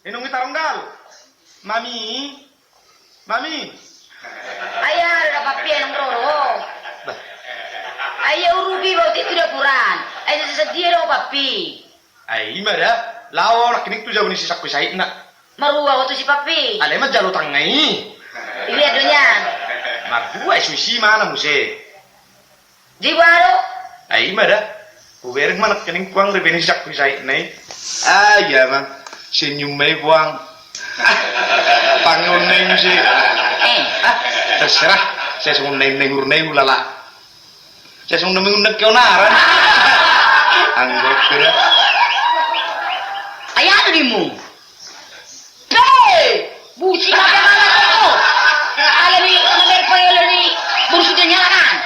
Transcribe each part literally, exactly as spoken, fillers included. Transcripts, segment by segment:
Inong i taronggal. Mami. Mami. Ai aha do da, Papi, inong ro do ho? Bah. Ai ia urupi bau tu daporan. Ai sadia do ho, Papi? Ai ima da. Laho nangkining tu jabu ni si Sangku Saitna. Marua ho tusi, Papi? Alai manjalo tangga i. Ilia do nian. Marua i, so isi mana muse. Di boha do? Ai ima da. Hubereng ma nangkining puang ripe ni si Sangku Saitna i. Ah, ia ma. Senyum ma i puang. Pangeon na i muse. Eh. Ah, terserah. Sai songon na i na i hurna i hulala. Sai songon na mengundang keonaran. Anggo kira. Ai aha do dimu? Pe! Busi ma pe mama koko. Alani mamer pengelo ni boru sude ni halak an.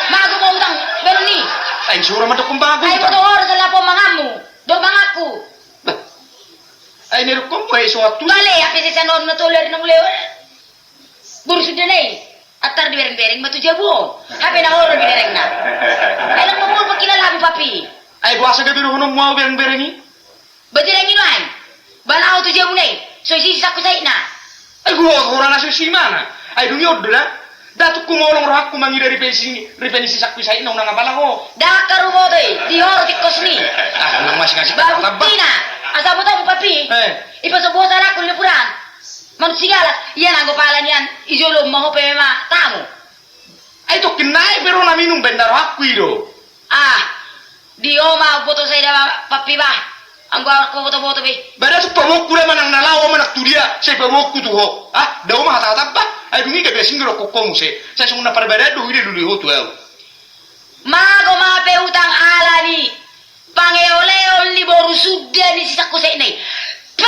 Mago ma utang baru ni. Ai sura ma dokkon bago utang. Ai boto hor sala po manganmu. Do manganku. Bah. Ai na dokkon po ai so atu. Bale, hape sesa non na tolu ari na mulai. Boru sude na i. Antar dibereng-bereng ma tu jabu on. Hape na hor diberengna. Ai nang mamur pakila labu, Papi. Ai boasa gabe dohononmu au bereng-bereng i? Bajereng i nuaeng. Ba laho tu jabu na i. So isi si Sangku Saitna. Ai gua hora na so isi mana. Ai dung i on do da. Da tung humolong rohangku mangida ripe ni si, ripe ni si Sangku Saitna unang apala ho. Dangka rumoto i. Di hor tingkos ni. Ah, unang masing-asing. Ba buktina. Asa botomu, Papi. Eh. Ipasobosa laku lepuran. Manuk sigalas. Ia nanggo pala nian. I jolo ma ho pe ma tamu. Ai tongkin nai pe ro na minum baen na rohangku i do. Ah, di ho ma umboto saida, Papi, bah. Anggo au nanggo boto-boto be. Ba da tung paboaonku da manang na laho manang tu dia, sai paboaonku tu ho. Ah, da ho ma hata-hata bah. Ai dung i gabe asing do dokkon ho muse. Sai songon na parbadaan do huida lului ho tu au. Mago ma pe utang alani. Pangeol-eol ni boru sude ni si Sangku Saitna i. Pe!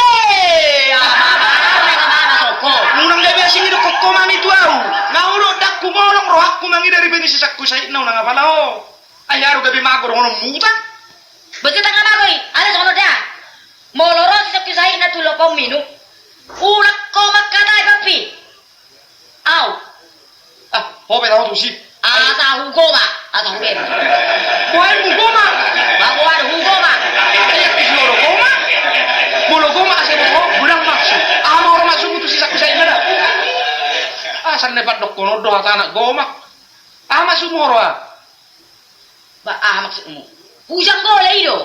Aha ma, aha ma, aha ma, aha ma, soko. Unang gabe asing i dokkon ho mami tu au. Nga olo dangku molong rohangku mangida ripe ni si Sangku Saitna unang apala ho. Ai aru gabe mago dohononmu utang. Bocah tangga mago i, ale sono da. Molo ro si Sangku Saitna tu lopo minum. Unang ho mangkatai, Papi. Au. Ah, ho pe taho tusi. Asa hugoma, asa hugoma. Boha i hugoma? Ba boha do hugoma? Iya, isi olo goma. Molo goma asa boha ho, godang maksud. Aha ma ro maksudmu tu si Sangku Saitna da? Ah, sande pandokkonon do hata anak goma. Aha maksudmu ro ah? Ba aha maksudmu? Hujang bola i do.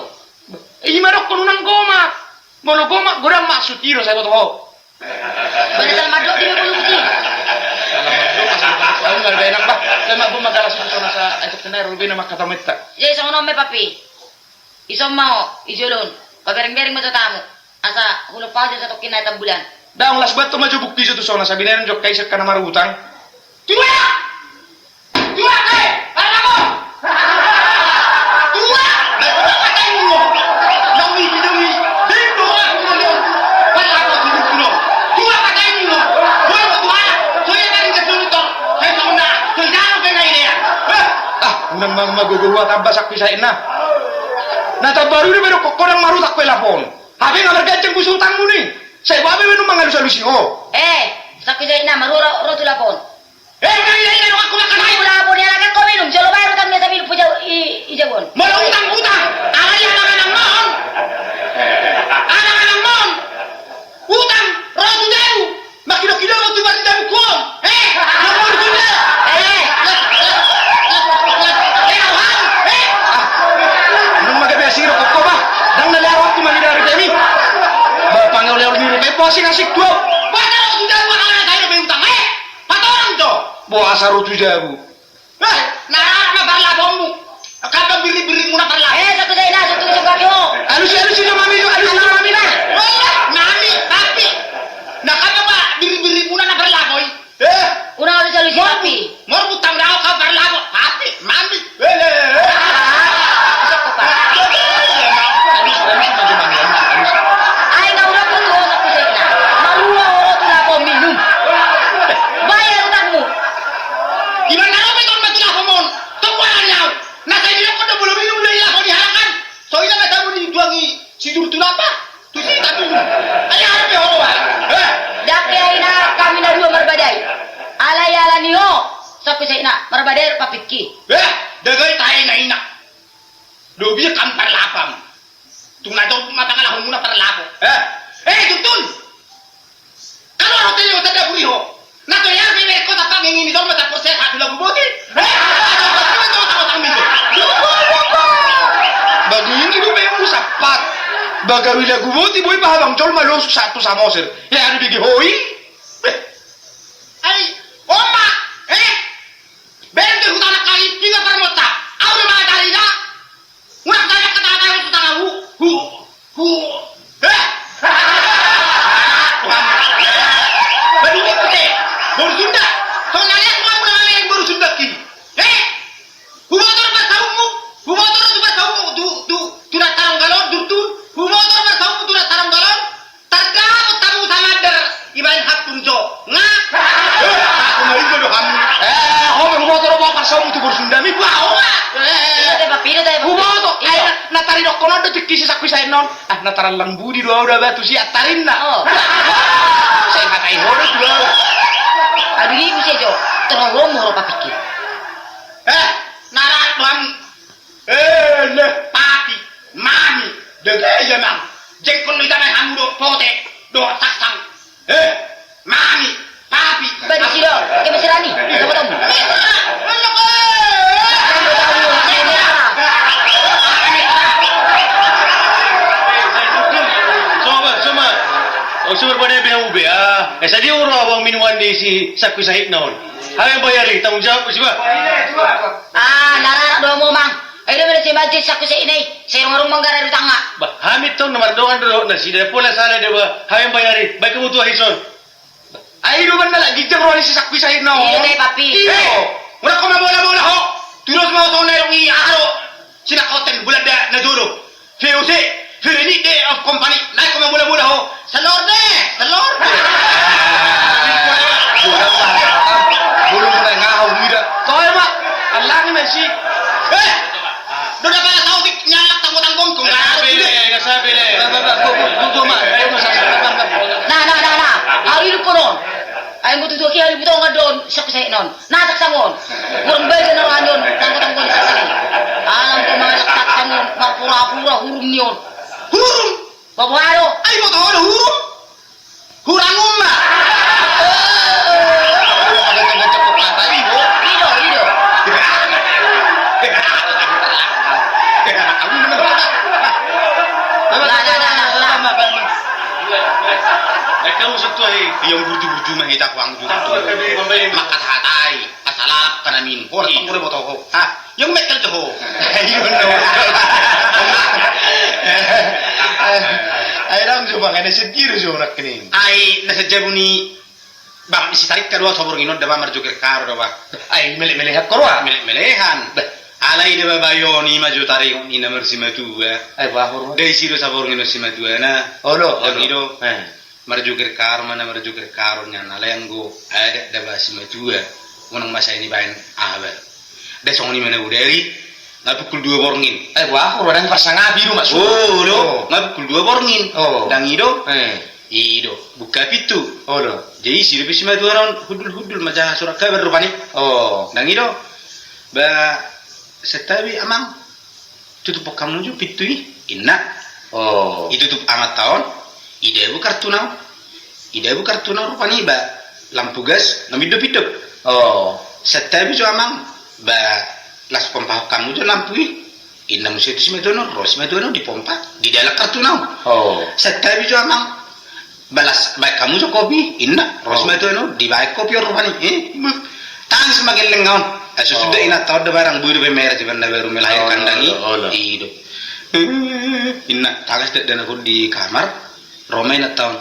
Ima dokkon unang goma. Molo goma godang maksud i do sai boto ho. Ba na sala mandok di be molo uti. Sala mandok, sala mandok. Au ngal benang bah. Lemak bo magalas itu sona sa etok kena rubina maka tametta. Jadi songon on ma i, Papi. Ison ma ho, i jolo on. Pabereng-bereng ma jo tamu. Asa hulompa jo satongkin na etan bulan. Daong las buat tu ma jo bukti jo tu sona sabinereng jo kai sekka na marutang. Tua! Tua kai! Parlabo! Tua! Tua patai mu! Nauli bidungi! Bimbo aku melihat! Parlabo tu bukti lo! Tua patai mu! Tua patai mu! Tua patai mu! Tua patai mu! Ah, unang mang magogo hua tamba Sangku Saitna. Na tamba ruri be dokkon ho dang marutang ho i lapon. Hape nga marganjang busu utangmu ni. Sai boha be mangalus-alusi ho. Eh, Sangku Saitna, marua ro tu lapon. Eh, unang ida-ida dohononku mangkatai. Ro tu lapon i, alai ho minum, jolo baen utang ni sabilun puja i jabu on. Molo utang, utang. Alai anang-anang ma on. Anang-anang ma on. Utang, ro tu jabu. Mangkido-kido ma tu barita buku on. Eh, nomor guna. Eh, eh, eh, eh, eh, eh. Unang ma gabe asing i dokkon ho bah. Dang na lea rohangku mangida ripe ni. Ba pangeol-eol ni ripe, boha asing-asing tu au. Boha ro tu jabu, anang-anang sai dope utang, eh. Patorang jo. Boha asa ro tu jabu. Eh, na rara ma parlaponmu. Kandang biri-birimuna parlapo. Eh, Sangku Saitna, so tung so gabe ho. Alusi, alusi jo mami, alusi jo mami na. Oh, mami, papi. Na kandang ma biri-birimuna na parlapo i. Eh. Unang alusi-alusi, Papi. Mor butang dao ka parlapo, papi, mami. Eh, eh, eh. Ah, soko, Pak. Alusi, alusi jo mami, alusi, alusi. Ai nga urang tu ho Sangku Saitna. Marua ho tu lapon minum. Bayar utangmu. Ima na ro pe tong ma tu lapon on. Tong boha ni au. Na sai didokkon do molo minum do i laho di halak an. So ina ma tamu ni tuangi si jurtu napa. Tu si tatu. Ai aha pe ho bah. Eh. Dang ke ai na hami na dua marbadai. Alai alani ho Sangku Saitna marbadai dohot papingki. Eh, dagai tahe na ina. Dope hami parlapo. Tung na jolo ma pangalahonmuna parlapo. Eh, eh, Ada buri ho. Na to ya, bebe ko tapa ngingin itu mata persen satu lagu boti. Eh, ada boti itu mata mata minggu. Bagini do be mu sapat. Bagawi lagu boti boi pahabang jolma lo satu Samosir. Ya ada bigi hoi. Ai, oma, eh. Bende hutana kali tiga parmota. Au do mangatari da. Mulak tanya kata-kata yang utang hu hu hu. Eh? Baru ni pute. Boru Sunda. Tong na lihat mau mulai yang boru Sunda kini. Eh? Huboto do parsahutmu. Huboto do tu parsahutmu tu tu tu na tarong galon durtun. Huboto do parsahutmu tu na tarong galon. Targabut hamu samandar ibaen hampun jo. Nga. Eh, aku mah indo do hamu. Eh, ho be huboto do parsahutmu tu boru Sundami. Bah, ho nga. Eh, eh, eh. Huboto. Ai na taridokkon on do tingki si sakku i saen on. Ah, na tarallang budi do au da batu si attarinna. Oh. Sai hatai ho do tu au. Adu ni bisa jo. Terlalu lomor apa pikir. Eh, narak do hamu. Eh, leh, papi, mami, dege ya mang. Jengkon do itamai hamu do pote do saksang. Eh, mami, papi. Badi sido, ke masirani, sama tamu. Sobat, sobat. Oh, sobat pada B H U B ah. Eh, sadia ro abang minuman di si sakku sahit naon. Hau yang bayari, tanggung jawab si bah. Ah, ndarara do mo mang. Ai do mena si majid sakku sahit nai. Sai rong-rong manggara di tanga. Bah, hami tong na mardongan do na sida pola sala do bah. Hami bayari. Baik kamu tua hison. Ai do manna lagi jam roh ni si sakku sahit na. Iya deh papi. Iyo. Mula ko mabola-bola ho. Terus mau tau nerong i aro. Sina koten bulan da na jodoh. V O C. Very neat day of company. Naik ko mabola-bola ho. Salor deh, salor. Belum mulai ngahau mida. Toh ya, Pak. Alang Messi. Eh. Dona pala tau tik nyalak tanggo-tanggo ko. Nggak ada bile, nggak ada bile. Nah, nah, nah, nah. Hari lu konon. Ayo butuh dua kali butuh ngadon sak saya non. Nah, sak sangon. Kurang baik na lanjon tanggo-tanggo sak sangon. Alam ko masak sak sangon, marpura-pura hurum nion. Hurum. Bapak ado. Ayo mau tahu ada hurum. Hurang umma. Ido, ido. Nah, nah, nah, nah, nah. Kau setuai yang burju-burju mah hita kuang burju. Maka hatai. Asal alap kan amin. Ho, tong ure boto ho. Ha, yang mekel jo ho. Ai dong jo bang, ada sedih jo nak kening. Ai na sajabu ni bang isi tarik kadua sobor nginon daba marjoger karo daba. Ai melek-melehan koro ah. Melek-melehan. Alai daba bayo ni maju tarik ni na marsimatua. Ai bahor. Dai sido sabor nginon simatua na. Olo, olo. Ido. Eh. Marjoger karo mana marjoger karo nian alai anggo adat daba simatua. Unang masa ini baen aha ba. Da songon i mana udari. Nga pukul dua borngin. Eh buah aku rodang pasangapi do maksud. Oh do. Nga pukul dua borngin. Oh. Dang ido. Eh. Ido. Buka pintu. Oh do. Jadi si dope simatua on hudul-hudul maja surat kabar rupani. Oh. Dang ido. Ba setabi amang. Tutup hamu jo pintu i, inna. Oh. Itutup amanta on, idabu kartuna on. Idabu kartuna on rupani ba lampu gas na midop-idop. Oh. Santabi jo amang ba las pompahon hamu jo lampu i. Inna muse tu simatua on, ro simatua on dipompa, didalak kartuna on. Oh. Santabi jo amang. Balas baen hamu jo kopi, inna, ro simatua on, dibaen kopi on rupani, eh, tangis ma gelleng on. Ai so suda inanta on da barang boi dope merah jaman na baru melahirkan dang i. Ido. Inna tangis da na di kamar, ro ma inanta on.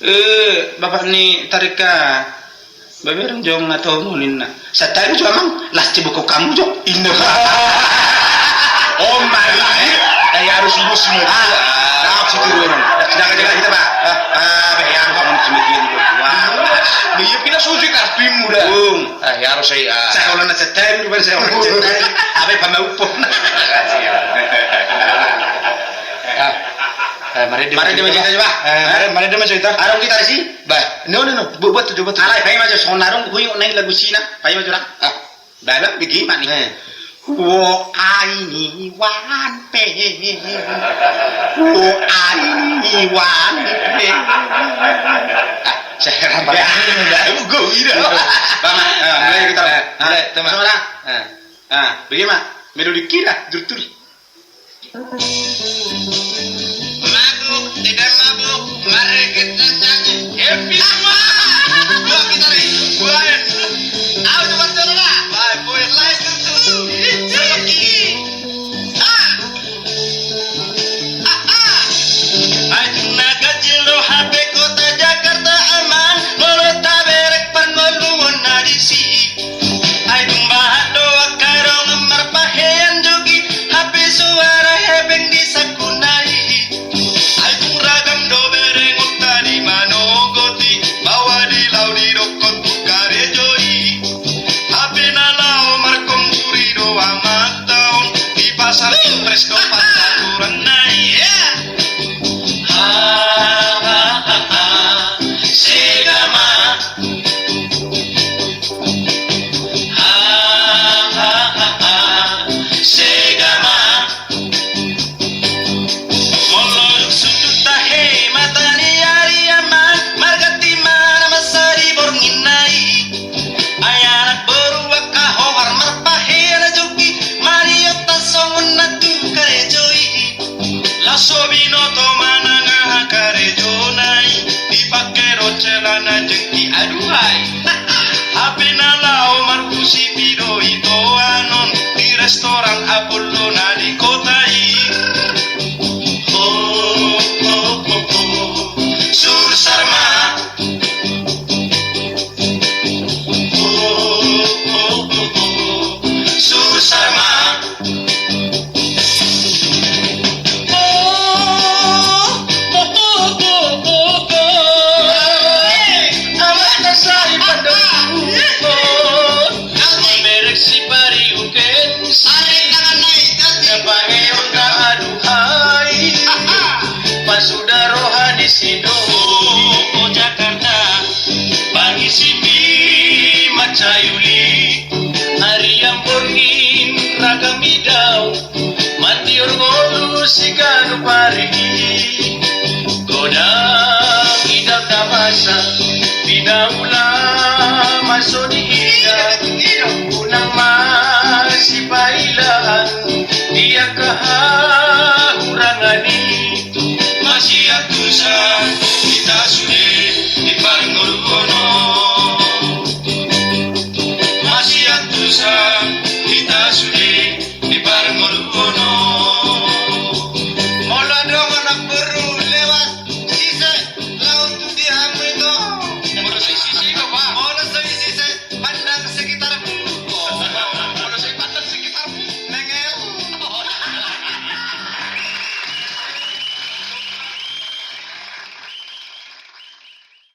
Eh, bapak ni tarika, baberang jo nga tomu ninna. Santabi jo amang, las cebok hamu jo. Inna. Oh, mari. Ai harus urus semua. Ah, situ dulu. Jangan jangan kita, Pak. Ah, bah ya harus urus semua dia. Dia pina suju kartu muda. Bung. Ah, ya harus saya. Saya kalau na santabi bukan saya orang santabi. Apa yang mau pun. Ah. Eh, mari dia mari dia maju kita coba. Eh, mari mari dia maju kita. Arung kita di sini. Bah, no no no. Buat buat tujuh buat. Alai, paima jo songon arung hui naik lagu Cina. Paima jo lah. Ah. Dalam bigi mani. Eh. Wo ai ni wan pe. Wo ai ni wan pe. Ah, Seheran pada. Bang, ah, mulai kita. Ah, mulai, teman. Sama dah. Ah, bagaimana? Melodi kira, jurtul. Mabuk, tidak mabuk, mari kita nyanyi. Happy semua. Dua kita nih, dua ya. Ayo, coba dulu lah. Bye, boy, like dulu. Sama Kiki. Ah. Ah, ah. Ayo, na ganjil do hape kota Jakarta, amang, molo taberek parngoluon na disi. Ai tung bahat do angka dongan marpahean jogi, hape suara hepeng di sangkunai. Ai tung ragam do berengonta di manogoti, bawa di laho didokkon tu karejo i. Hape na laho markomburi do amanta on, di pasar Impres do pantaluran nai. Ha, ha, ha, ha, sega ma. Ha, ha, ha, ha, sega ma. Molo dung sundut tahe mata ni ari, amang, marganti ma na masa di borngin nai. Ai anak boru angka hohar marpahean jogi, marionta songon na tu karejo i. Laos so binoto manang aha karejona i, dipangke do celana jengking, aduhai. Hape na laho markusipi do i toanon di restoran Apollo na di kota i. Ho, ho, ho, ho. Sursar ma. Ho, ho, ho, ho. Sursar ma. Merek si pariuken, siapa hewan ka, aduhai. Pasuda roha di sido, o Jakarta, bangisipi mansai uli. Arian borngin ragam i dao, mandior ngolu siganup ari. Godang idam na masa, pinaula ma so diida. Unang ma sipahi